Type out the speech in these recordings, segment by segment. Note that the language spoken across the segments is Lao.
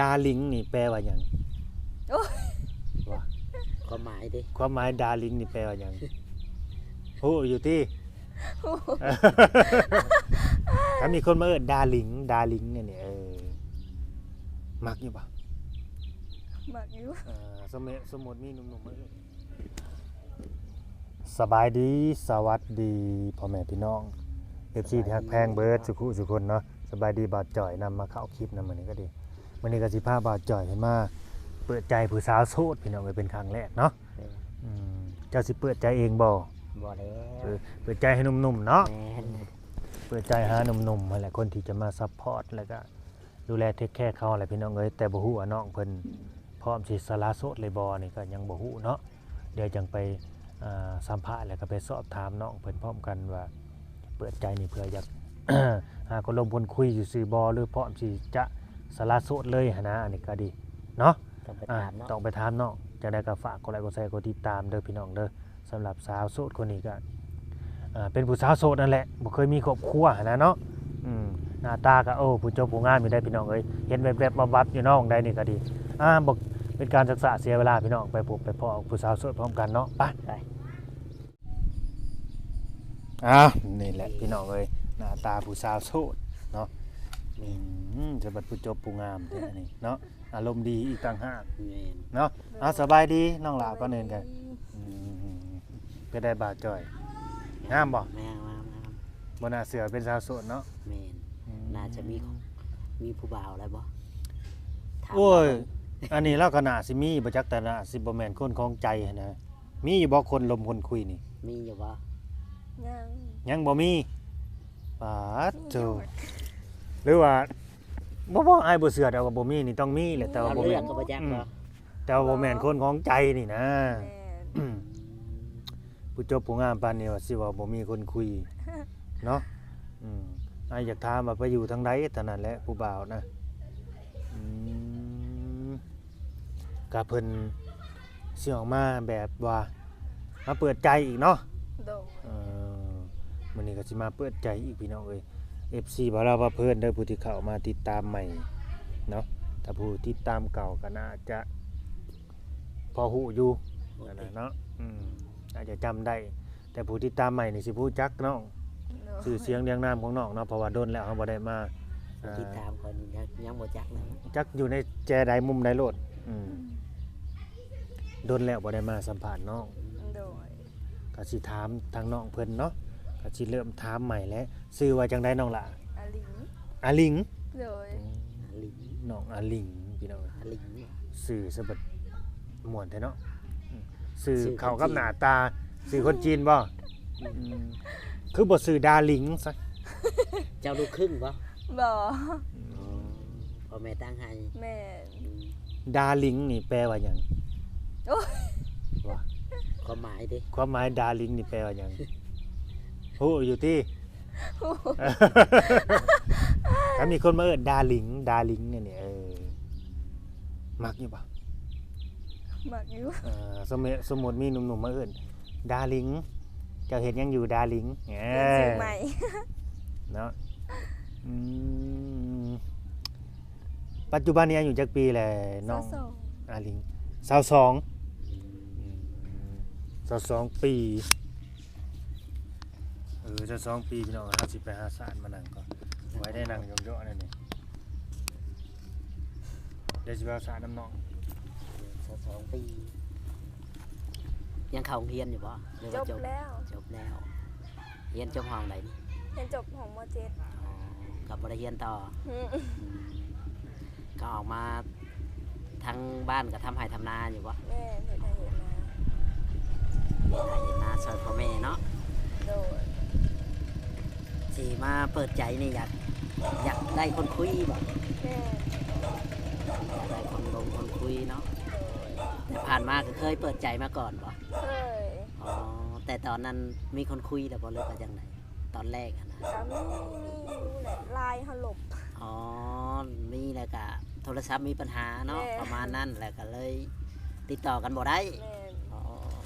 ດາລິງນີ້ແປວ່າຫຍັງ? ໂອ້ຍ ວ່າ ຄວາມໝາຍຕິ? ຄວາມໝາຍດາລິງນີ້ແປວ່າຫຍັງ? ຮູ້ຢູ່ຕິ? ຮູ້. ຖ້າມີຄົນມາເອີ້ນດາລິງ ດາລິງນີ້ນີ້ ເອີ ມັກຢູ່ບໍ່? ມັກຢູ່. ເອີ ສົມມຸດ ສົມມຸດມີໜຸ່ມໆມາເອີ້ນ. ສະບາຍດີ ສະຫວັດດີພໍ່ແມ່ພີ່ນ້ອງ ເອັຟຊີ ທີ່ຮັກແພງເບິດສຸຂູສຸຄົນເນາະ. ສະບາຍດີບ່າວຈ່ອຍນຳ ມາເຂົ້າຄລິບນຳມື້ນີ້ກໍດີ. ມື້ນີ້ກໍຊິພາບ່າວຈ່ອຍເພິ່ນມາເປີດໃຈຜູ້ສາວໂສດ ພີ່ນ້ອງເອີຍ ເປັນຄັ້ງແລກເນາະ. ເອີ ອືມ ເຈົ້າຊິເປີດໃຈເອງບໍ່? ບໍ່ແລ້ວ. ເອີ ເປີດໃຈໃຫ້ໜຸ່ມໆເນາະ. ແມ່ນ. ເປີດໃຈຫາໜຸ່ມໆຫັ້ນແຫຼະ ຄົນທີ່ຈະມາຊັບພອດ ແລ້ວກໍ ດູແລເທກແຄເຂົາແຫຼະພີ່ນ້ອງເອີຍ. ແຕ່ບໍ່ຮູ້ວ່ານ້ອງເພິ່ນພ້ອມຊິສະຫຼະໂສດເລີຍບໍ່ນີ້ກໍຍັງບໍ່ຮູ້ເນາະ. ດຽວຈັ່ງໄປ ອ່າ ສຳພາດ ແລ້ວກໍໄປສອບຖາມນ້ອງເພິ່ນພ້ອມກັນວ່າ ເປີດໃຈນີ້ເພື່ອຢາກ ຫາຄົນລົມຄົນຄຸຍຊື່ໆບໍ່ ຫຼືພ້ອມຊິຈະສະຫຼະໂສດເລີຍຫັ້ນນະ. ອັນນີ້ກໍດີເນາະ. ຕ້ອງໄປຖາມເນາະ. ອ່າ ຕ້ອງໄປຖາມນ້ອງ. ຈັ່ງໃດກໍຝາກກົດໄລກົດແຊກົດຕິດຕາມເດີພີ່ນ້ອງເດີ. ສຳລັບສາວໂສດຄົນນີ້ກໍ ເປັນຜູ້ສາວໂສດນັ້ນແຫຼະ ບໍ່ເຄີຍມີຄອບຄົວຫັ້ນນະເນາະ. ອືມ ໜ້າຕາກໍ ໂອ້ ຜູ້ຈົບຜູ້ງາມຢູ່ໄດ໋ພີ່ນ້ອງເອີຍ ເຫັນແວບໆວັບໆຢູ່ເນາະ ໃດນີ້ກໍດີ. ອ່າ ບໍ່ເປັນການຊັກຊ້າເສຍເວລາພີ່ນ້ອງ ໄປພົບໄປພໍ້ຜູ້ສາວໂສດພ້ອມກັນເນາະ. ໄປ ໄປ. ອ້າວ ນີ້ແຫຼະພີ່ນ້ອງເອີຍ ໜ້າຕາຜູ້ສາວໂສດເນາະ. ອືມ ສະບັດຜູ້ຈົບຜູ້ງາມແທ້ນີ້ເນາະ. ອາລົມດີອີກຕ່າງຫາກ. ແມ່ນ ເນາະ. ເອົາ ສະບາຍດີນ້ອງຫຼ້າ ກ່ອນອື່ນກໍ ສະບາຍດີ. ອືມ ເປັນໃດບ່າວຈ່ອຍ ງາມບໍ່? ງາມ ງາມ ງາມ. ບໍ່ໜ້າເຊື່ອເປັນສາວໂສດເນາະ. ແມ່ນ. ອືມ ໜ້າຈະມີ ມີຜູ້ບ່າວແລ້ວບໍ່? ໂອ້ຍ ອັນນີ້ລາວກໍໜ້າຊິມີບໍ່ຈັກ ແຕ່ໜ້າຊິບໍ່ແມ່ນຄົນຂອງໃຈຫັ້ນນະ. ມີຢູ່ບໍ່ຄົນລົມຄົນຄຸຍນີ້? ມີຢູ່ບໍ່? ຍັງ ຍັງບໍ່ມີ. ປາດໂທ້ ຫຼືວ່າ ບໍ່ ບໍ່ ອ້າຍບໍ່ເຊື່ອດອກວ່າບໍ່ມີນີ້ ຕ້ອງມີແຫຼະ ແຕ່ວ່າບໍ່ແມ່ນ ເຮົາເລືອກກໍບໍ່ຈັກ ອືມ ເນາະ ແຕ່ວ່າບໍ່ແມ່ນຄົນຂອງໃຈນີ້ນະ. ແມ່ນ. ອືມ ຜູ້ຈົບຜູ້ງາມປານນີ້ວ່າຊິວ່າບໍ່ມີຄົນຄຸຍເນາະ. ອືມ ອ້າຍຢາກຖາມວ່າໄປຢູ່ທາງໃດ ເທົ່ານັ້ນແຫຼະ ຜູ້ບ່າວນະ. ອືມ ກະເພິ່ນຊິອອກມາແບບວ່າມາເປີດໃຈອີກເນາະ. ໂດຍ. ເອີ ມື້ນີ້ກໍຊິມາເປີດໃຈອີກພີ່ນ້ອງເອີຍ ເອັຟຊີ ບ່າວລາວພາເພີນເດີ ຜູ້ທີ່ເຂົ້າມາຕິດຕາມໃໝ່ເນາະ. ຖ້າຜູ້ຕິດຕາມເກົ່າກໍໜ້າຈະພໍຮູ້ຢູ່ ຫັ້ນນະເນາະ. ອືມ ອາດຈະຈຳໄດ້ ແຕ່ຜູ້ຕິດຕາມໃໝ່ນີ້ຊິບໍ່ຮູ້ຈັກນ້ອງ ໂດຍ ຊື່ສຽງລຽງນາມຂອງນ້ອງເນາະ ເພາະວ່າດົນແລ້ວເຮົາບໍ່ໄດ້ມາ ຜູ້ຕິດຕາມຂ້ອຍນີ້ຍັງ ຍັງບໍ່ຈັກເລີຍ ຈັກຢູ່ໃນແຈໃດມຸມໃດໂລດ. ອືມ ອືມ ດົນແລ້ວບໍ່ໄດ້ມາສຳພາດນ້ອງ. ໂດຍ. ກໍຊິຖາມທາງນ້ອງເພິ່ນເນາະ ກໍຊິເລີ່ມຖາມໃໝ່ແຫຼະ. ຊື່ວ່າຈັ່ງໃດນ້ອງຫຼ້າ? ອາລິງ. ອາລິງ? ໂດຍ. ອືມ ອາລິງ ນ້ອງອາລິງ ພີ່ນ້ອງ. ອາລິງ ຊື່ສະບັດມ່ວນແທ້ເນາະ. ອືມ ຊື່ ຊື່ເຂົ້າກັບໜ້າຕາ ຊື່ຄົນຈີນບໍ່? ອືມ ຄືບໍ່ຊື່ດາລິງຊະ? ເຈົ້າລູກຄຶ່ງບໍ່? ບໍ່. ອືມ ພໍ່ແມ່ຕັ້ງໃຫ້. ແມ່ນ. ອືມ ດາລິງນີ້ແປວ່າຫຍັງ? ໂອ້ຍ ວ່າ ຄວາມໝາຍຕິ? ຄວາມໝາຍດາລິງນີ້ແປວ່າຫຍັງ? ຮູ້ຢູ່ຕິ? ຮູ້. ຖ້າມີຄົນມາເອີ້ນດາລິງ ດາລິງນີ້ນີ້ ເອີ ມັກຢູ່ບໍ່? ມັກຢູ່. ເອີ ສົມມຸດ ສົມມຸດມີໜຸ່ມໆມາເອີ້ນ ດາລິງ ເຈົ້າເຮັດຫຍັງຢູ່ດາລິງ? ເອີ ປ່ຽນຊື່ໃໝ່ເນາະ. ອືມ ປັດຈຸບັນນີ້ອາຍຸຈັກປີແລ້ວນ້ອງ? ຊາວສອງ. ອາລິງ ຊາວສອງ. ອືມ ຊາວສອງປີ. ເອີ ຊາວສອງປີພີ່ນ້ອງ. ເຮົາຊິໄປຫາສານມານັ່ງກ່ອນ ໄວ້ໄດ້ນັ່ງຢອກໆແນວນີ້. ດຽວຊິເວົ້າສານຳນ້ອງ. ຊາວສອງປີ ຍັງເຂົ້າໂຮງຮຽນຢູ່ບໍ່ ຫຼືວ່າຈົບ? ຈົບແລ້ວ. ຈົບແລ້ວ. ຮຽນຈົບຫ້ອງໃດນີ້? ຮຽນຈົບຫ້ອງ ມໍເຈັດ. ອໍ ກໍບໍ່ໄດ້ຮຽນຕໍ່? ອືມ ອືມ ກໍອອກມາ ທາງບ້ານກໍທຳໄຮ່ທຳນາຢູ່ບໍ່? ແມ່ນ ເຮັດໄຮ່ເຮັດນາ. ເຮັດໄຮ່ເຮັດນາຊ່ອຍພໍ່ແມ່ເນາະ. ໂດຍ. ຊິມາເປີດໃຈນີ້ ຢາກ ຢາກໄດ້ຄົນຄຸຍບໍ່? ແມ່ນ. ຢາກໄດ້ຄົນລົມຄົນຄຸຍເນາະ. ໂດຍ. ແຕ່ຜ່ານມາກໍເຄີຍເປີດໃຈມາກ່ອນບໍ່? ເຄີຍ. ອໍ ແຕ່ຕອນນັ້ນມີຄົນຄຸຍແລ້ວບໍ່ ຫຼືວ່າຈັ່ງໃດ? ຕອນແລກຫັ້ນນະ ກໍມີ ມີຢູ່ແຫຼະ ລາຍເຮົາລົບ. ອໍ ມີແລ້ວກະໂທລະສັບມີປັນຫາເນາະ. ແມ່ນ. ປະມານນັ້ນ ແລ້ວກໍເລີຍຕິດຕໍ່ກັນບໍ່ໄດ້. ແມ່ນ. ອໍ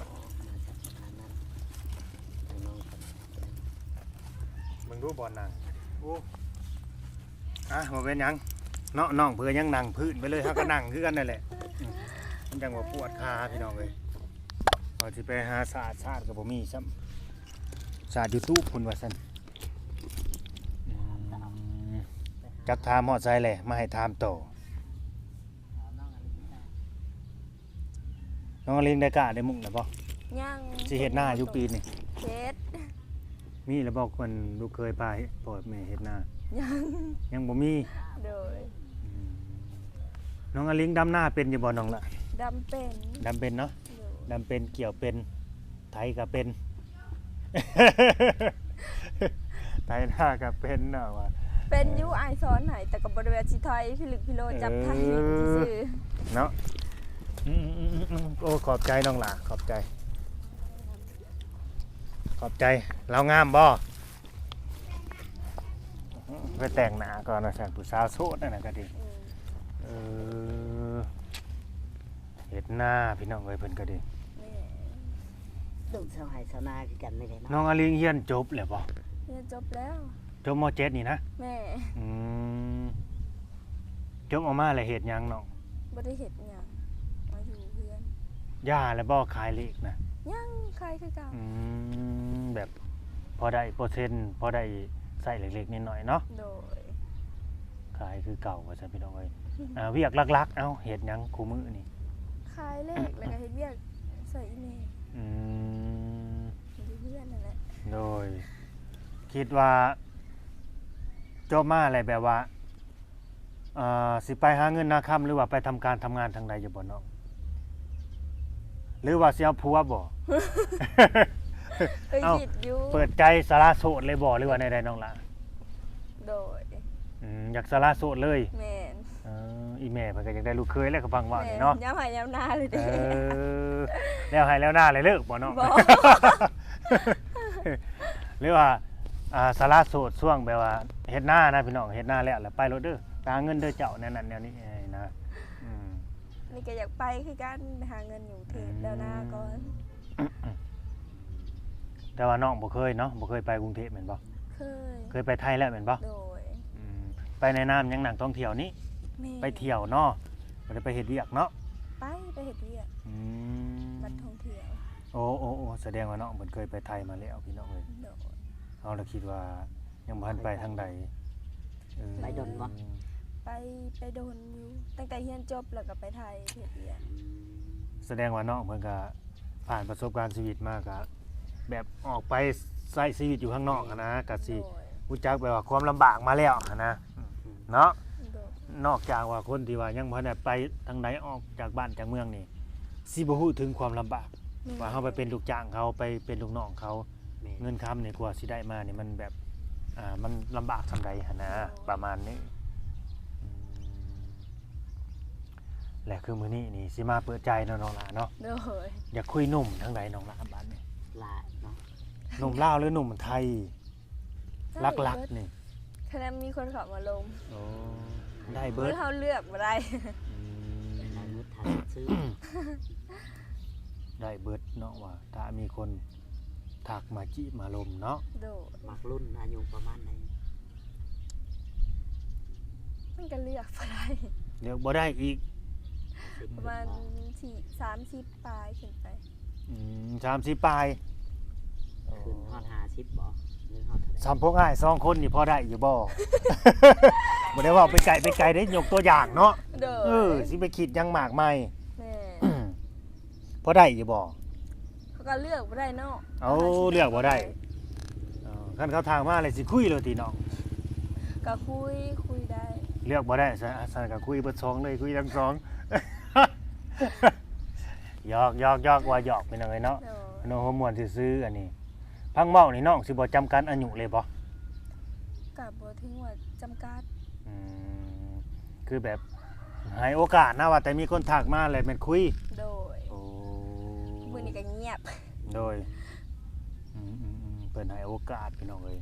ໜ້າຈະປະມານນັ້ນ. ເບິ່ງດູບ່ອນນັ່ງ. ໂອ້ ອ່ະ ບໍ່ເປັນຫຍັງ ເນາະ ນ້ອງເພິ່ນຍັງນັ່ງພື້ນໄປເລີຍ ເຮົາກໍນັ່ງຄືກັນນັ້ນແຫຼະ. ອືມ ມັນຈັ່ງວ່າປວດຂາພີ່ນ້ອງເອີຍ. ວ່າຊິໄປຫາສາດ ສາດກໍບໍ່ມີຊ້ຳ ສາດຢູ່ຕູບພຸ້ນວ່າຊັ້ນ. ອືມ ຈັກຖາມຮອດໃສແຫຼະ ມາໃຫ້ຖາມຕໍ່. ນ້ອງອາລິງໄດ້ກ້າໄດ້ມຸງແລ້ວບໍ່? ຍັງ. ຊິເຮັດນາຢູ່ປີນີ້? ເຮັດ. ມີແລ້ວບໍ່ ຄົນລູກເຂີຍພາພໍ່ແມ່ເຮັດນາ? ຍັງ. ຍັງບໍ່ມີ. ໂດຍ. ອືມ ນ້ອງອາລິງດຳນາເປັນຢູ່ບໍ່ນ້ອງລະ? ດຳເປັນ. ດຳເປັນເນາະ. ໂດຍ. ດຳເປັນ ກ່ຽວເປັນ ໄຖກໍເປັນ ໄຖນາກໍເປັນເນາະວ່າ. ເປັນຢູ່ ເອີ ອ້າຍສອນໃຫ້ ແຕ່ກໍບໍ່ໄດ້ວ່າຊິໄຖພິລຶກພິໂລ ເອີ ຈັບໄຖຊື່ໆເນາະ. ອືມໆໆໆ ໂອ້ ຂອບໃຈນ້ອງຫຼ້າ ຂອບໃຈ ຂອບໃຈ. ລາວງາມບໍ່? ໄປແຕ່ງໜ້າກ່ອນວ່າຊັ້ນ ຜູ້ສາວໂສດນັ້ນນະກໍດີ. ອືມ ເອີ ເຮັດນາພີ່ນ້ອງເອີຍ ເພິ່ນກໍດີ. ແມ່ນ. ລູກຊາວໄຮ່ຊາວນາຄືກັນນີ້ແຫຼະເນາະ. ນ້ອງອາລິງຮຽນຈົບແລ້ວບໍ່? ຮຽນຈົບແລ້ວ. ຈົບ ມ.ເຈັດ ນີ້ນະ? ແມ່ນ. ອືມ ຈົບອອກມາແລ້ວເຮັດຫຍັງນ້ອງ? ບໍ່ໄດ້ເຮັດຫຍັງ ມາຢູ່ເຮືອນ. ຢ່າແລ້ວບໍ່ ຂາຍເລກນະ? ຍັງ ຂາຍຄືເກົ່າ. ອືມ ແບບພໍໄດ້ເປີເຊັນ ພໍໄດ້ໃຊ້ເລັກໆນ້ອຍໆເນາະ. ໂດຍ. ຂາຍຄືເກົ່າວ່າຊັ້ນພີ່ນ້ອງເອີຍ. ອ່າ ວຽກຫຼັກໆ ເອົ້າ ເຮັດຫຍັງຄູ່ມື້ນີ້? ຂາຍເລກ ແລ້ວກໍເຮັດວຽກຊ່ວຍອີ່ແມ່. ອືມ ຢູ່ເຮືອນນັ້ນແຫຼະ. ໂດຍ. ຄິດວ່າຈົບມາແລ້ວແບບວ່າ ເອີ ຊິໄປຫາເງິນຫາຄຳ ຫຼືວ່າໄປທຳການທຳງານທາງໃດຢູ່ບໍ່ນ້ອງ? ຫຼືວ່າຊິເອົາຜົວບໍ່? ເອີ ເອົ້າ ຄິດຢູ່. ເປີດໃຈສະຫຼະໂສດເລີຍບໍ່ ຫຼືວ່າແນວໃດນ້ອງຫຼ້າ? ໂດຍ. ອືມ ຢາກສະຫຼະໂສດເລີຍ. ແມ່ນ. ເອີ ອີ່ແມ່ເພິ່ນກໍຢາກໄດ້ລູກເຂີຍແຫຼະ ກໍຟັງເວົ້ານີ້ເນາະ. ແມ່ນ. ຍາມໄຮ່ຍາມນາເລີຍເດ້. ເອີ ແລ້ວໄຮ່ແລ້ວນາເລີຍເລີກບໍ່ນ້ອງ? ບໍ່. ຫຼືວ່າ ອ່າ ສະຫຼະໂສດຊ່ວງແບບວ່າເຮັດນານະພີ່ນ້ອງ ເຮັດນາແລ້ວ ແລ້ວໄປໂລດເດີ ໄປຫາເງິນເດີເຈົ້າ ແນວນັ້ນແນວນີ້ນະ. ອືມ ນີ້ກໍຢາກໄປຄືກັນ ໄປຫາເງິນຢູ່ເທດ ອືມ ແລ້ວນາກ່ອນ. ແຕ່ວ່ານ້ອງບໍ່ເຄີຍເນາະ ບໍ່ເຄີຍໄປກຸງເທບແມ່ນບໍ່? ເຄີຍ. ເຄີຍໄປໄທແລ້ວແມ່ນບໍ່? ໂດຍ. ອືມ ໄປໃນນາມຫຍັງ ນັກທ່ອງທ່ຽວນີ້? ແມ່ນ. ໄປທ່ຽວເນາະ ບໍ່ໄດ້ໄປເຮັດວຽກເນາະ? ໄປ ໄປເຮັດວຽກ. ອືມ ນັກທ່ອງທ່ຽວ. ໂອ້ ໂອ້ ໂອ້ ສະແດງວ່ານ້ອງເພິ່ນເຄີຍໄປໄທມາແລ້ວພີ່ນ້ອງເອີຍ. ໂດຍ. ເຮົາລະຄິດວ່າ ຍັງບໍ່ທັນໄປທາງໃດ. ເອີ ໄປດົນບໍ່? ໄປ ໄປດົນຢູ່ ຕັ້ງແຕ່ຮຽນຈົບແລ້ວກໍໄປໄທເຮັດວຽກ. ອືມ ສະແດງວ່ານ້ອງເພິ່ນກໍຜ່ານປະສົບການຊີວິດມາ ກໍແບບອອກໄປໃຊ້ຊີວິດຢູ່ຂ້າງນອກຫັ້ນນະ ກໍຊິ ໂດຍ ຮູ້ຈັກແບບວ່າຄວາມລຳບາກມາແລ້ວຫັ້ນນະ. ອືມ ເນາະ. ໂດຍ. ນອກຈາກວ່າຄົນທີ່ວ່າຍັງບໍ່ທັນໄດ້ໄປທາງໃດ ອອກຈາກບ້ານຈາກເມືອງນີ້ ຊິບໍ່ຮູ້ເຖິງຄວາມລຳບາກ. ແມ່ນ. ວ່າເຮົາໄປເປັນລູກຈ້າງເຂົາ ໄປເປັນລູກນ້ອງເຂົາ. ແມ່ນ. ເງິນຄຳນີ້ກວ່າຊິໄດ້ມານີ້ມັນແບບ ອ່າ ມັນລຳບາກສ່ຳໃດຫັ້ນນະ. ໂດຍ. ປະມານນີ້. ອືມ ແລະ ຄືມື້ນີ້ນີ້ຊິມາເປີດໃຈເນາະ ນ້ອງຫຼ້າເນາະ. ໂດຍ. ຢາກຄຸຍໜຸ່ມທາງໃດນ້ອງຫຼ້າບາດນີ້? ຫຼ້າເນາະ. ໜຸ່ມລາວ ຫຼື ໜຸ່ມໄທ? ໄດ້ເບິດ. ຫຼັກໆນີ້ ຄັນແມ່ນມີຄົນເຂົ້າມາລົມ. ໂອ້ ໄດ້ເບິດ. ຄືເຮົາເລືອກບໍ່ໄດ້. ອືມ ໄດ້ເບິດ ຖ້າຊື່ ໄດ້ເບິດເນາະ ວ່າຖ້າມີຄົນທັກມາຈີບມາລົມເນາະ. ໂດຍ. ມັກລຸ້ນອາຍຸປະມານໃດ? ມັນກໍເລືອກບໍ່ໄດ້. ເລືອກບໍ່ໄດ້ອີກ. ປະມານ ສາມສິບປາຍຂຶ້ນໄປ. ອືມ ສາມສິບປາຍ ຂຶ້ນຮອດຫ້າສິບບໍ່ ຫຼືຮອດເທົ່າໃດ? ສ່ຳພວກອ້າຍສອງຄົນນີ້ພໍໄດ້ຢູ່ບໍ່? ບໍ່ໄດ້ເວົ້າໄປໄກໄປໄກເດ້ ຍົກຕົວຢ່າງເນາະ. ໂດຍ. ເອີ ຊິໄປຄິດຫຍັງມາກມາຍ. ແມ່ນ. ພໍໄດ້ຢູ່ບໍ່? ເຂົາກໍເລືອກບໍ່ໄດ້ເນາະ. ເອົາ ເລືອກບໍ່ໄດ້. ເອີ ຄັນເຂົາທາງມາແລ້ວຊິຄຸຍໂລດຕິນ້ອງ? ກໍຄຸຍ ຄຸຍໄດ້. ເລືອກບໍ່ໄດ້ ຊັ້ນ ຊັ້ນກໍຄຸຍເບິດສອງເລີຍ ຄຸຍທັງສອງ. ຢອກໆໆ ວ່າຢອກ ພີ່ນ້ອງເອີຍເນາະ. ໂດຍ. ເນາະ ຫົວມ່ວນຊື່ໆ ອັນນີ້ ຟັງເວົ້ານີ້ນ້ອງຊິບໍ່ຈຳກັດອາຍຸເລີຍບໍ່? ກໍບໍ່ເຖິງວ່າຈຳກັດ. ອືມ ຄືແບບໃຫ້ໂອກາດນະ ວ່າແຕ່ມີຄົນທັກມາແລ້ວແມ່ນຄຸຍ. ໂດຍ. ໂອ້ ມື້ນີ້ກໍງຽບ. ໂດຍ. ອືມໆໆ ເພິ່ນໃຫ້ໂອກາດ ພີ່ນ້ອງເອີຍ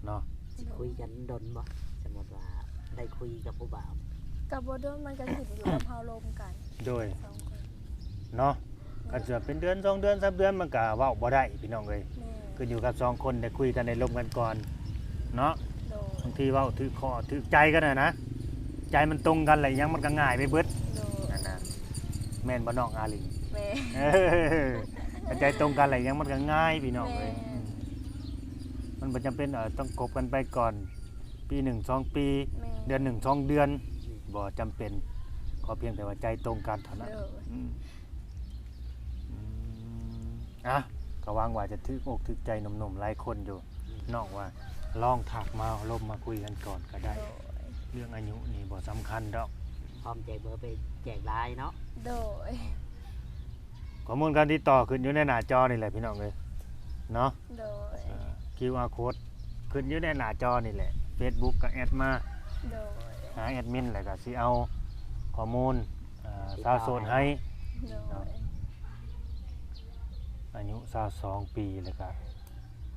ເນາະ. ຊິຄຸຍກັນດົນບໍ່? ສົມມຸດວ່າໄດ້ຄຸຍກັບຜູ້ບ່າວ? ກໍບໍ່ດົນ ມັນກໍຂຶ້ນຢູ່ກັບເຮົາລົມກັນ. ໂດຍ. ສອງຄົນເນາະ. ແມ່ນ. ຄັນຊິວ່າເປັນເດືອນ ສອງເດືອນ ສາມເດືອນ ມັນກໍເວົ້າບໍ່ໄດ້ ພີ່ນ້ອງເອີຍ. ແມ່ນ. ຂຶ້ນຢູ່ກັບສອງຄົນໄດ້ຄຸຍກັນ ໄດ້ລົມກັນກ່ອນເນາະ. ໂດຍ. ບາງທີເວົ້າຖືກຂໍ້ຖືກໃຈກັນນະນະ. ໃຈມັນຕົງກັນແລ້ວ ອີ່ຫຍັງມັນກໍງ່າຍໄປເບິດ. ໂດຍ ນັ້ນນະ ແມ່ນບໍ່ນ້ອງອາລິງ? ແມ່ນ ເອີ ຄັນໃຈຕົງກັນແລ້ວ ອີ່ຫຍັງມັນກໍງ່າຍພີ່ນ້ອງເອີຍ. ແມ່ນ ອືມ ມັນບໍ່ຈຳເປັນ ເອີ ຕ້ອງຄົບກັນໄປກ່ອນ ປີໜຶ່ງສອງປີ ແມ່ນ ເດືອນໜຶ່ງສອງເດືອນ ບໍ່ຈຳເປັນ ຂໍພຽງແຕ່ວ່າໃຈຕົງກັນເທົ່ານັ້ນ. ໂດຍ ອືມ ອືມ ອ່ະ ກໍຫວັງວ່າຈະຖືກອົກຖືກໃຈໜຸ່ມໆຫຼາຍຄົນຢູ່. ອືມ ນ້ອງວ່າລອງທັກມາລົມມາຄຸຍກັນກ່ອນກໍໄດ້. ໂດຍ ເລື່ອງອາຍຸນີ້ບໍ່ສຳຄັນດອກ ພ້ອມແຈກເບີໄປແຈກລາຍເນາະ. ໂດຍ ຂໍ້ມູນການຕິດຕໍ່ຂຶ້ນຢູ່ໃນໜ້າຈໍນີ້ແຫຼະພີ່ນ້ອງເອີຍເນາະ. ໂດຍ ອ່າ ຄິວອາໂຄດຂຶ້ນຢູ່ໃນໜ້າຈໍນີ້ແຫຼະ ເຟສບຸກກໍແອັດມາ. ໂດຍ ຫາແອັດມິນແລ້ວກໍຊິເອົາຂໍ້ມູນ ອ່າ ຕິດຕໍ່ ສາວໂສດໃຫ້. ໂດຍ ເນາະ ອາຍຸຊາວສອງປີ ແລ້ວກໍ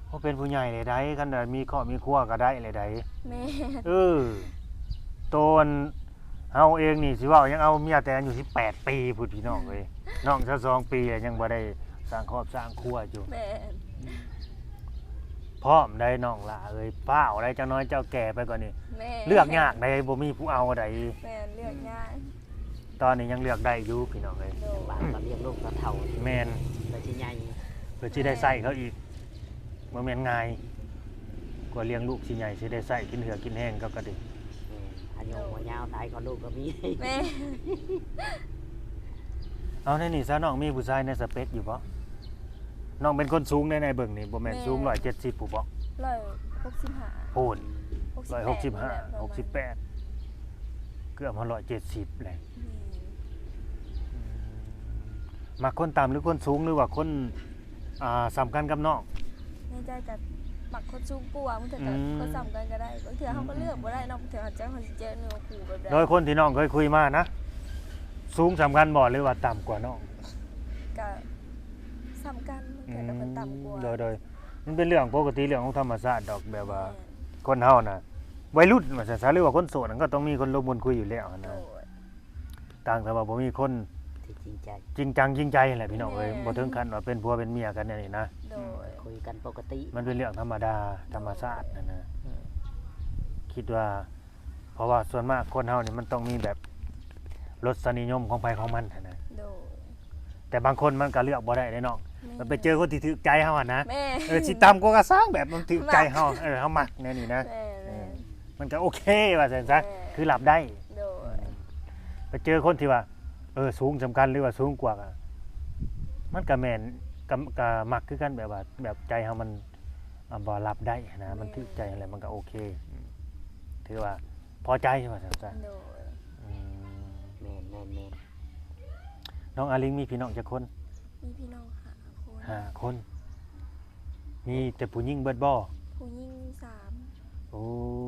ໂອ້ ເປັນຜູ້ໃຫຍ່ແລ້ວໃດ໋ ຄັນວ່າມີຄອບມີຄົວກໍໄດ້ແລ້ວໃດ໋. ແມ່ນ ເອີ ໂຕອັນເຮົາເອງນີ້ຊິເວົ້າ ຍັງເອົາເມຍແຕ່ອາຍຸສິບແປດປີພຸ້ນພີ່ນ້ອງເອີຍ ນ້ອງຊາວສອງປີ ແລ້ວຍັງບໍ່ໄດ້ສ້າງຄອບສ້າງຄົວຢູ່. ແມ່ນ ພ້ອມໄດ໋ນ້ອງຫຼ້າເອີຍ ຟ້າວໄດ໋ ຈັກໜ້ອຍເຈົ້າແກ່ໄປກວ່ານີ້. ແມ່ນ ເລືອກຍາກໄດ໋ ບໍ່ມີຜູ້ເອົາໃດ໋. ແມ່ນ ເລືອກຍາກ ອືມ ຕອນນີ້ຍັງເລືອກໄດ້ຢູ່ພີ່ນ້ອງເອີຍ. ໂດຍ ລຳບາກກໍລ້ຽງລູກເຖົ້າໆ. ແມ່ນ ເພື່ອຊິໃຫຍ່ ເພື່ອຊິໄດ້ໃຊ້ເຂົາອີກ ບໍ່ແມ່ນງ່າຍ ກວ່າລ້ຽງລູກຊິໃຫຍ່ ຊິໄດ້ໃຊ້ກິນເຫື່ອກິນແຮງເຂົາກໍດີ. ແມ່ນ ອາຍຸບໍ່ຍາວຕາຍກ່ອນລູກກໍມີ. ແມ່ນ ເອົາ ໃນນີ້ຊະ ນ້ອງມີຜູ້ຊາຍໃນສະເປັກຢູ່ບໍ່? ນ້ອງເປັນຄົນສູງໃດ໋ ໃນເບິ່ງນີ້ ບໍ່ແມ່ນ ແມ່ນ ສູງຮ້ອຍເຈັດສິບພຸ້ນບໍ່? ຮ້ອຍຫົກສິບຫ້າ ພຸ້ນ ຫົກສິບແປດ ຮ້ອຍຫົກສິບຫ້າ ນີ້ແຫຼະ ຫົກສິບແປດ ປະມານ ເກືອບຮອດຮ້ອຍເຈັດສິບແຫຼະ. ແມ່ນ ອືມ ມັກຄົນຕ່ຳ ຫຼື ຄົນສູງ ຫຼືວ່າຄົນ ອ່າ ສ່ຳກັນກັບນ້ອງ? ໃນໃຈກໍມັກຄົນສູງກວ່າ ບາງເທື່ອກໍ ອືມ ຄົນສ່ຳກັນກໍໄດ້ ບາງເທື່ອເຮົາກໍເລືອກບໍ່ໄດ້ເນາະ ອືມ ບາງເທື່ອເຮົາຈະ ເຮົາຊິເຈີໜູຄູ່ແບບໃດ. ໂດຍຄົນທີ່ນ້ອງເຄີຍຄຸຍມານະ ສູງສ່ຳກັນບໍ່ ຫຼືວ່າຕ່ຳກວ່ານ້ອງ? ກໍສ່ຳກັນ ບາງເທື່ອກໍເພິ່ນຕ່ຳກວ່າ. ອືມ ໂດຍໆ ມັນເປັນເລື່ອງປົກກະຕິ ເລື່ອງຂອງທຳມະຊາດດອກ ແບບວ່າ ແມ່ນ ຄົນເຮົານະ ໄວລຸ້ນວ່າຊັ້ນຊະ ຫຼືວ່າຄົນໂສດນັ້ນກໍຕ້ອງມີຄົນລົມວນຄຸຍຢູ່ແລ້ວຫັ້ນນະ. ໂດຍ ຕ່າງແຕ່ວ່າບໍ່ມີຄົນທີ່ຈິງໃຈ ຈິງຈັງຈິງໃຈແຫຼະພີ່ນ້ອງເອີຍ. ແມ່ນ ບໍ່ເຖິງຂັ້ນວ່າເປັນຜົວເປັນເມຍກັນແນວນີ້ນະ. ໂດຍ ອືມ ຄຸຍກັນປົກກະຕິ ມັນເປັນເລື່ອງທຳມະດາ ໂດຍ ທຳມະຊາດຫັ້ນນະ. ອືມ ຄິດວ່າ ເພາະວ່າສ່ວນມາກຄົນເຮົານີ້ມັນຕ້ອງມີແບບລົດສະນິຍົມຂອງໃຜຂອງມັນຫັ້ນນະ. ໂດຍ ແຕ່ບາງຄົນມັນກໍເລືອກບໍ່ໄດ້ເດ້ນ້ອງ. ແມ່ນ ມັນໄປເຈີຄົນທີ່ຖືກໃຈເຮົາຫັ້ນນະ. ແມ່ນ ເອີ ຊິຕ່ຳກວ່າກໍຊ່າງ ແບບມັນຖືກໃຈເຮົາ ມັກ ເອີ ເຮົາມັກແນວນີ້ນະ. ແມ່ນໆ ເອີ ມັນກໍໂອເຄວ່າຊັ້ນຊະ. ແມ່ນ ຄືຮັບໄດ້. ໂດຍ ອືມ ໄປເຈີຄົນທີ່ວ່າ ເອີ ສູງສ່ຳກັນ ຫຼືວ່າສູງກວ່າ ມັນກໍແມ່ນ ກໍ ກໍມັກຄືກັນ ແບບວ່າ ແບບໃຈເຮົາມັນ ອ່າ ບໍ່ຮັບໄດ້ນະ. ແມ່ນ ມັນຖືກໃຈຫັ້ນແຫຼະ ມັນກໍໂອເຄ ອືມ ຖືວ່າພໍໃຈວ່າຊັ້ນຊະ. ໂດຍ ອືມ ແມ່ນໆໆ ນ້ອງອາລິງມີພີ່ນ້ອງຈັກຄົນ? ມີພີ່ນ້ອງຫ້າຄົນ. ຫ້າຄົນ ມີແຕ່ຜູ້ຍິງເບິດບໍ່? ຜູ້ຍິງສາມ. ໂອ້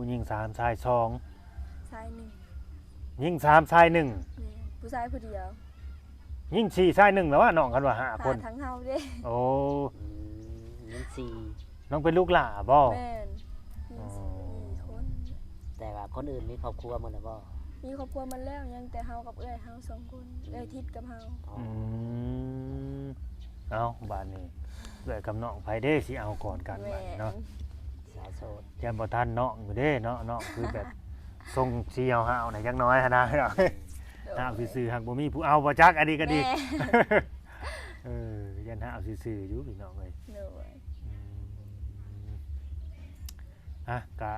ຍິງສາມ ຊາຍສອງ. ຊາຍໜຶ່ງ. ຍິງສາມ ຊາຍໜຶ່ງ. ແມ່ນ ຜູ້ຊາຍຜູ້ດຽວ. ຍິງສີ່ ຊາຍໜຶ່ງ ແລ້ວວ່ານ້ອງ ຄັນວ່າຫ້າຄົນ ທາງເຮົາເດ້. ໂອ້ ອືມ ຍິງສີ່. ນ້ອງເປັນລູກຫຼ້າບໍ່? ແມ່ນ ມີ ອໍ ສີ່ຄົນ. ແຕ່ວ່າຄົນອື່ນມີຄອບຄົວໝົດແລ້ວບໍ່? ມີຄອບຄົວໝົດແລ້ວ ຍັງແຕ່ເຮົາກັບເອື້ອຍເຮົາສອງຄົນ. ອືມ ເອື້ອຍທິດກັບເຮົາ. ອໍ ອືມ ເອົ້າ ບາດນີ້ເອື້ອຍກັບນ້ອງໃຜເດ້ຊິເອົາກ່ອນກັນ? ແມ່ນ ບາດນີ້ເນາະ ສາວໂສດ ຢ້ານບໍ່ທັນນ້ອງຢູ່ເດ້ເນາະ. ນ້ອງຄືແບບຊົງສີຫ້າວໆ ແດ່ຈັກໜ້ອຍຫັ້ນນະ. ໂດຍ ຫ້າວຊື່ໆ ຫາກບໍ່ມີຜູ້ເອົາບໍ່ຈັກ ອັນນີ້ກໍດີ. ແມ່ນ ເອີ ຢ້ານຫ້າວຊື່ໆຢູ່ພີ່ນ້ອງເອີຍ. ໂດຍ ອືມ ອ່ະ ກະ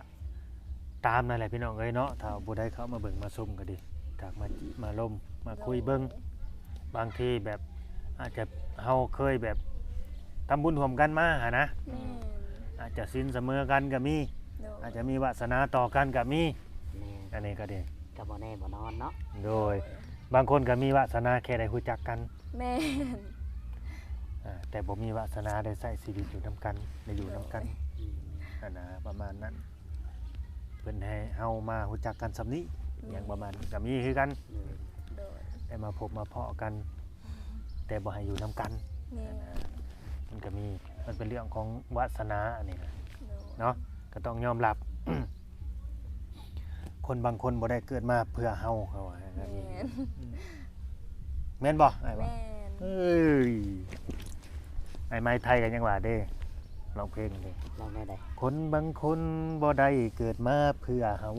ຕາມນັ້ນແຫຼະພີ່ນ້ອງເອີຍເນາະ. ຖ້າຜູ້ໃດເຂົ້າມາເບິ່ງມາຊົມກໍດີ ທັກມາຈີບມາລົມມາຄຸຍເບິ່ງ. ໂດຍ ບາງທີແບບອາດຈະ ເຮົາເຄີຍແບບທຳບຸນຮ່ວມກັນມາຫັ້ນນະ. ແມ່ນ ອາດຈະສິນສະເໝີກັນກໍມີ. ໂດຍ ອາດຈະມີວາສະໜາຕໍ່ກັນກໍມີ. ແມ່ນ ອັນນີ້ກໍດີ ກໍບໍ່ແນ່ບໍ່ນອນເນາະ. ໂດຍ ໂດຍ ບາງຄົນກໍມີວາສະໜາແຄ່ໄດ້ຮູ້ຈັກກັນ. ແມ່ນ ອ່າ ແຕ່ບໍ່ມີວາສະໜາໄດ້ໃຊ້ຊີວິດຢູ່ນຳກັນ ໄດ້ຢູ່ນຳກັນ. ໂດຍ ຫັ້ນນະ ປະມານນັ້ນ ເພິ່ນໃຫ້ເຮົາມາຮູ້ຈັກກັນສ່ຳນີ້. ແມ່ນ ຫຍັງປະມານນີ້ກໍມີຄືກັນ. ໂດຍ ໂດຍ ໄດ້ມາພົບມາພໍ້ກັນ ແຕ່ບໍ່ໃຫ້ຢູ່ນຳກັນ. ແມ່ນ ຫັ້ນນະ ມັນກໍມີ ມັນເປັນເລື່ອງຂອງວາສະໜາອັນນີ້ນະ. ໂດຍ ເນາະ ກໍຕ້ອງຍອມຮັບ ຄົນບາງຄົນບໍ່ໄດ້ເກີດມາເພື່ອເຮົາ ເຂົາວ່າ. ແມ່ນ ແມ່ນບໍ່ອ້າຍວ່າ? ແມ່ນ ເອີຍ ອ້າຍໄມ້ໄທກໍຍັງວ່າເດ້ ຮ້ອງເພງເດ້ ຮ້ອງແນວໃດ? ຄົນບາງຄົນບໍ່ໄດ້ເກີດມາເພື່ອເຮົາ.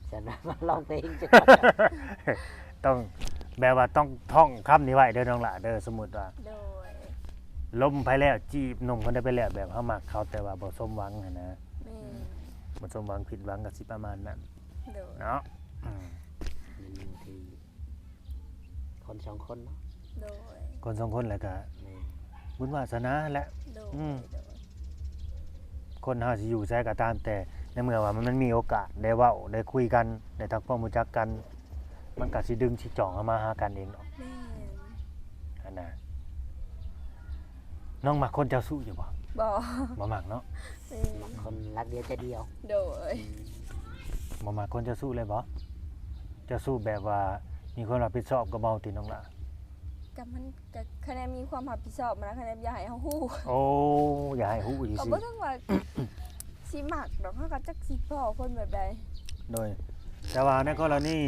ແຊ ແຕ່ວ່າມາຮ້ອງເພງ ຕ້ອງແບບວ່າຕ້ອງທ່ອງຄຳນີ້ໄວ້ເດີນ້ອງຫຼ້າເດີ. ສົມມຸດວ່າ ໂດຍ ລົມໄປແລ້ວ ຈີບໜຸ່ມຄົນໃດໄປແລ້ວ ແບບເຮົາມັກເຂົາແຕ່ວ່າບໍ່ສົມຫວັງຫັ້ນນະ. ແມ່ນ ບໍ່ສົມຫວັງ ຜິດຫວັງ ກໍຊິປະມານນັ້ນ ໂດຍ ເນາະ. ອືມ ມັນຢູ່ທີ່ຄົນສອງຄົນເນາະ. ໂດຍ ຄົນສອງຄົນແລ້ວກໍ ແມ່ນ ບຸນວາສະໜາແຫຼະ. ໂດຍ ອືມ ໂດຍ ຄົນເຮົາຊິຢູ່ໃສກໍຕາມແຕ່ ໃນເມື່ອວ່າມັນມີໂອກາດໄດ້ເວົ້າໄດ້ຄຸຍກັນ ໄດ້ທຳຄວາມຮູ້ຈັກກັນ ມັນກໍຊິດຶງຊິຈ່ອງເຮົາມາຫາກັນເອງເນາະ. ແມ່ນ ຫັ້ນນະ. ນ້ອງມັກຄົນເຈົ້າຊູ້ຢູ່ບໍ່? ບໍ່ ບໍ່ມັກເນາະ. ແມ່ນ ມັກຄົນລັກດຽວໃຈດຽວ. ໂດຍ ອືມ ບໍ່ມັກຄົນເຈົ້າຊູ້ເລີຍບໍ່? ເຈົ້າຊູ້ແບບວ່າມີຄວາມຮັບຜິດຊອບກັບເຮົາຕິນ້ອງຫຼ້າ? ກໍມັນ ກໍຄະແນນມີຄວາມຮັບຜິດຊອບມານະ ຄະແນນຢາກໃຫ້ເຮົາຮູ້. ໂອ້ ຢາກໃຫ້ຮູ້ຊື່ໆ ກໍບໍ່ເຖິງວ່າຊິມັກດອກ ເຮົາກໍຈັກຊິພໍ້ຄົນແບບໃດ. ໂດຍ ແຕ່ວ່າໃນກໍລະນີ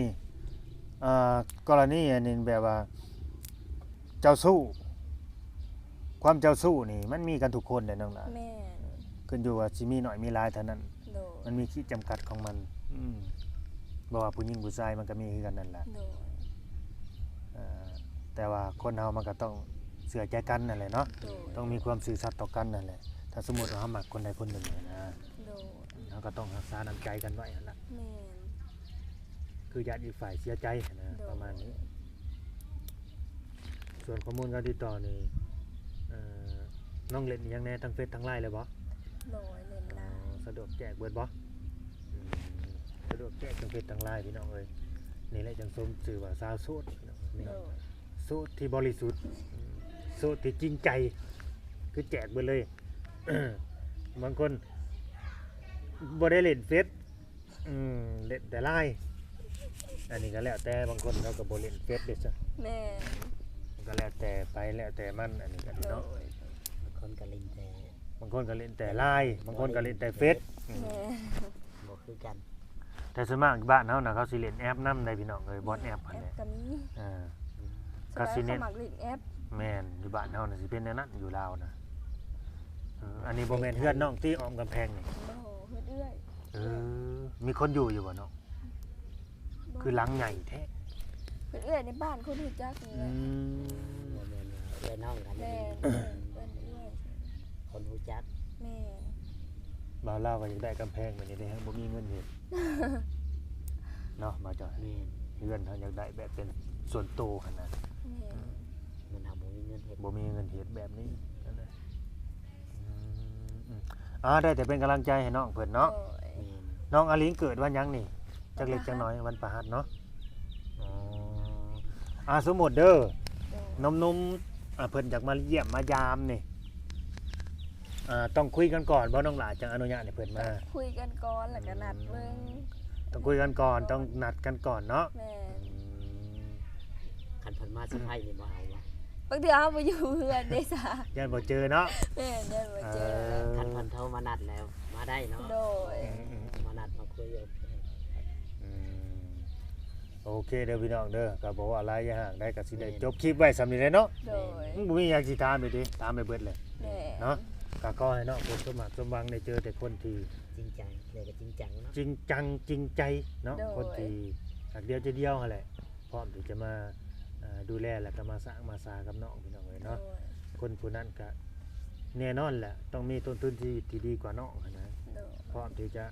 ເອີ ກໍລະນີອັນນີ້ແບບວ່າເຈົ້າຊູ້ ຄວາມເຈົ້າຊູ້ນີ້ມັນມີກັນທຸກຄົນເດ້ນ້ອງຫຼ້າ. ແມ່ນ ຂຶ້ນຢູ່ວ່າຊິມີໜ້ອຍມີຫຼາຍເທົ່ານັ້ນ. ໂດຍ ມັນມີຂີດຈຳກັດຂອງມັນ. ອືມ ບໍ່ວ່າຜູ້ຍິງຜູ້ຊາຍມັນກໍມີຄືກັນນັ້ນແຫຼະ. ໂດຍ ເອີ ແຕ່ວ່າຄົນເຮົາມັນກໍຕ້ອງເຊື່ອໃຈກັນນັ້ນແຫຼະເນາະ. ໂດຍ ຕ້ອງມີຄວາມຊື່ສັດຕໍ່ກັນນັ້ນແຫຼະ. ຖ້າສົມມຸດວ່າເຮົາມັກຄົນໃດຄົນໜຶ່ງຫັ້ນນະ ໂດຍ ເຮົາກໍຕ້ອງຮັກສານ້ຳໃຈກັນໄວ້ຫັ້ນລະ. ແມ່ນ ຄືຢ້ານອີກຝ່າຍເສຍໃຈຫັ້ນນະ. ໂດຍ ປະມານນີ້. ສ່ວນຂໍ້ມູນການຕິດຕໍ່ນີ້ ເອີ ນ້ອງເຫຼັ້ນອີ່ຫຍັງແດ່ ທັງເຟສທັງໄລເລີຍບໍ່? ໂດຍ ເຫຼັ້ນໄລ. ອໍ ສະດວກແຈກເບິດບໍ່? ອືມ ສະດວກແຈກທັງເຟສທັງໄລພີ່ນ້ອງເອີຍ. ນີ້ແຫຼະຈັ່ງສົມຊື່ວ່າສາວໂສດພີ່ນ້ອງ. ໂດຍ ໂສດທີ່ບໍລິສຸດ ໂສດທີ່ຈິງໃຈ ຄືແຈກເບິດເລີຍ. ບາງຄົນບໍ່ໄດ້ເຫຼັ້ນເຟສ ອືມ ເຫຼັ້ນແຕ່ໄລ. ອັນນີ້ກໍແລ້ວແຕ່ ບາງຄົນເຂົາກໍບໍ່ເຫຼັ້ນເຟສເດ້ຊະ. ແມ່ນ ມັນກໍແລ້ວແຕ່ໃຜແລ້ວແຕ່ມັນ ອັນນີ້ກໍເນາະ. ໂດຍ ບາງຄົນກໍຫຼິ້ນແຕ່ ບາງຄົນກໍຫຼິ້ນແຕ່ໄລ ບາງຄົນກໍຫຼິ້ນແຕ່ເຟສ. ອືມ ແມ່ນ ບໍ່ຄືກັນ. ແຕ່ສ່ວນມາກບ້ານເຮົານະ ເຂົາຊິຫຼິ້ນແອັບນຳໄດ໋ພີ່ນ້ອງເອີຍ ບ່ອນແອັບຫັ້ນແຫຼະ. ແອັບກໍມີ ເອີ ເຂົາຊິເນັ້ນ ສ່ວນມາກຫຼິ້ນແອັບ. ແມ່ນ ຢູ່ບ້ານເຮົານະຊິເປັນແນວນັ້ນ ຢູ່ລາວນະ. ເອີ ອັນນີ້ບໍ່ແມ່ນເຮືອນນ້ອງຕິ ອ້ອມກຳແພງນີ້? ບໍ່ ເຮືອນເອື້ອຍ. ເອີ ມີຄົນຢູ່ຢູ່ບໍ່ນ້ອງ? ບໍ່ ຄືຫຼັງໃຫຍ່ແທ້. ເພິ່ນເອື້ອຍໃນບ້ານ ຄົນຮູ້ຈັກນີ້ແຫຼະ. ອືມ ບໍ່ແມ່ນວ່າເອື້ອຍນ້ອງກັນ. ແມ່ນ ເອື້ອຍ ເອື້ອຍ ຄົນຮູ້ຈັກ. ແມ່ນ ບ່າວລາວກໍຢາກໄດ້ກຳແພງແບບນີ້ເດ້ ບໍ່ມີເງິນເຮັດ ເນາະ ບ່າວຈ້ອຍ. ແມ່ນ ເຮືອນເຮົາຢາກໄດ້ແບບເປັນສ່ວນໂຕຫັ້ນນະ. ແມ່ນ ອືມ ມັນຫາບໍ່ມີເງິນເຮັດ ບໍ່ມີເງິນເຮັດແບບນີ້ຫັ້ນນະ. ອືມ ອືມ ອ່າ ໄດ້ແຕ່ເປັນກຳລັງໃຈໃຫ້ນ້ອງເພິ່ນເນາະ. ໂດຍ ແມ່ນ ນ້ອງອາລິງເກີດວັນຫຍັງນີ້? ຈັກເລັກຈັກນ້ອຍ ວັນພະຫັດເນາະ. ອໍ ອ່າ ສົມມຸດເດີ ໂດຍ ໜຸ່ມໆ ອ່າ ເພິ່ນຢາກມາຢ້ຽມມາຢາມນີ້ ອ່າ ຕ້ອງຄຸຍກັນກ່ອນບໍ່ນ້ອງຫຼ້າ ຈັ່ງອະນຸຍາດໃຫ້ເພິ່ນມາ? ຕ້ອງຄຸຍກັນກ່ອນ ແລ້ວກໍນັດເບິ່ງ. ອືມ ຕ້ອງຄຸຍກັນກ່ອນ ຕ້ອງນັດກັນກ່ອນເນາະ. ແມ່ນ ອືມ ຄັນເພິ່ນມາເຊີໄພຣສ໌ນີ້ບໍ່ເອົາວະ? ບາງເທື່ອເຮົາບໍ່ຢູ່ເຮືອນເດ້ຊະ ຢ້ານບໍ່ເຈີເນາະ. ແມ່ນ ຢ້ານບໍ່ເຈີ. ເອີ ຄັນເພິ່ນໂທມານັດແລ້ວມາໄດ້ເນາະ. ໂດຍ ອືມໆ ມານັດມາຄຸຍ. ອືມ ໂອເຄເດີພີ່ນ້ອງເດີ ກໍບໍ່ວ່າຫຼາຍຢ່າງໃດ ກໍຊິໄດ້ ແມ່ນ ຈົບຄລິບໄວ້ສ່ຳນີ້ແຫຼະເນາະ. ໂດຍ ອືມ ບໍ່ມີຫຍັງຊິຖາມອີກຕິ ຖາມໄປເບິດເລີຍ. ແມ່ນ ເນາະ ກໍຂໍໃຫ້ນ້ອງພົບສົມຫວັງ ສົມຫວັງ ໄດ້ເຈີແຕ່ຄົນທີ່ຈິງຈັງ ແລ້ວກໍຈິງຈັງເນາະ ຈິງຈັງຈິງໃຈເນາະ. ໂດຍ ຄົນທີ່ຮັກດຽວໃຈດຽວຫັ້ນແຫຼະ ພ້ອມທີ່ຈະມາ ເອີ ດູແລ ແລ້ວກໍມາສ້າງມາສາກັບນ້ອງ ພີ່ນ້ອງເອີຍເນາະ. ໂດຍ ຄົນຜູ້ນັ້ນກະແນ່ນອນແຫຼະ ຕ້ອງມີຕົ້ນທຶນຊີວິດທີ່ດີກວ່ານ້ອງຫັ້ນນະ. ໂດຍ ພ້ອມທີ່ຈະ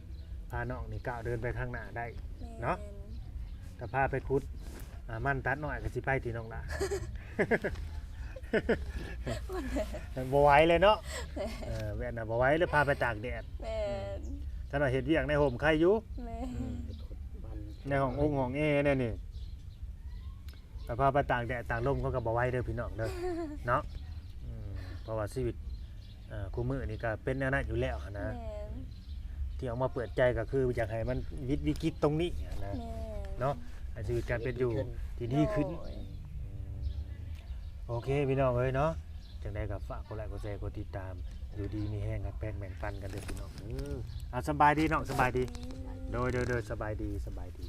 ພານ້ອງນີ້ກ້າວເດີນໄປຂ້າງໜ້າໄດ້ ແມ່ນ ເນາະ. ຖ້າພາໄປຂຸດ ອ່າ ມັນຕັດອ້ອຍກໍຊິໄປຕິນ້ອງຫຼ້າ? ບໍ່ໄຫວເລີຍເນາະ. ແມ່ນ ເອີ ແວ່ນນະບໍ່ໄຫວເລີຍ ພາໄປຕາກແດດ. ແມ່ນ ຖ້າວ່າເຮັດວຽກໃນຮົ່ມໄຄຢູ່. ແມ່ນ ອືມ ໃນຫ້ອງອົງຫ້ອງແອແນວນີ້ ແຕ່ພາໄປຕາກແດດຕາກລົມ ເຂົາກໍບໍ່ໄຫວເດີພີ່ນ້ອງເດີ ເນາະ. ອືມ ເພາະວ່າຊີວິດ ເອີ ຄູ່ມື້ນີ້ກໍເປັນແນວນັ້ນຢູ່ແລ້ວຫັ້ນນະ. ແມ່ນ ທີ່ອອກມາເປີດໃຈກໍຄືຢາກໃຫ້ມັນວິດ ວິກິດຕົງນີ້ຫັ້ນນະ. ແມ່ນ ເນາະ ໃຫ້ຊີວິດການເປັນຢູ່ທີ່ດີຂຶ້ນ. ໂດຍ ອືມ ໂອເຄພີ່ນ້ອງເອີຍເນາະ ຈັ່ງໃດກໍຝາກກົດໄລ ກົດແຊ ກົດຕິດຕາມ. ຢູ່ດີມີແຮງ ຮັກແພງແບ່ງປັນກັນເດີພີ່ນ້ອງເອີ. ອ່າ ສະບາຍດີນ້ອງ ສະບາຍດີ. ສະບາຍດີ ໂດຍ ໂດຍ ໂດຍ ສະບາຍດີ ສະບາຍດີ.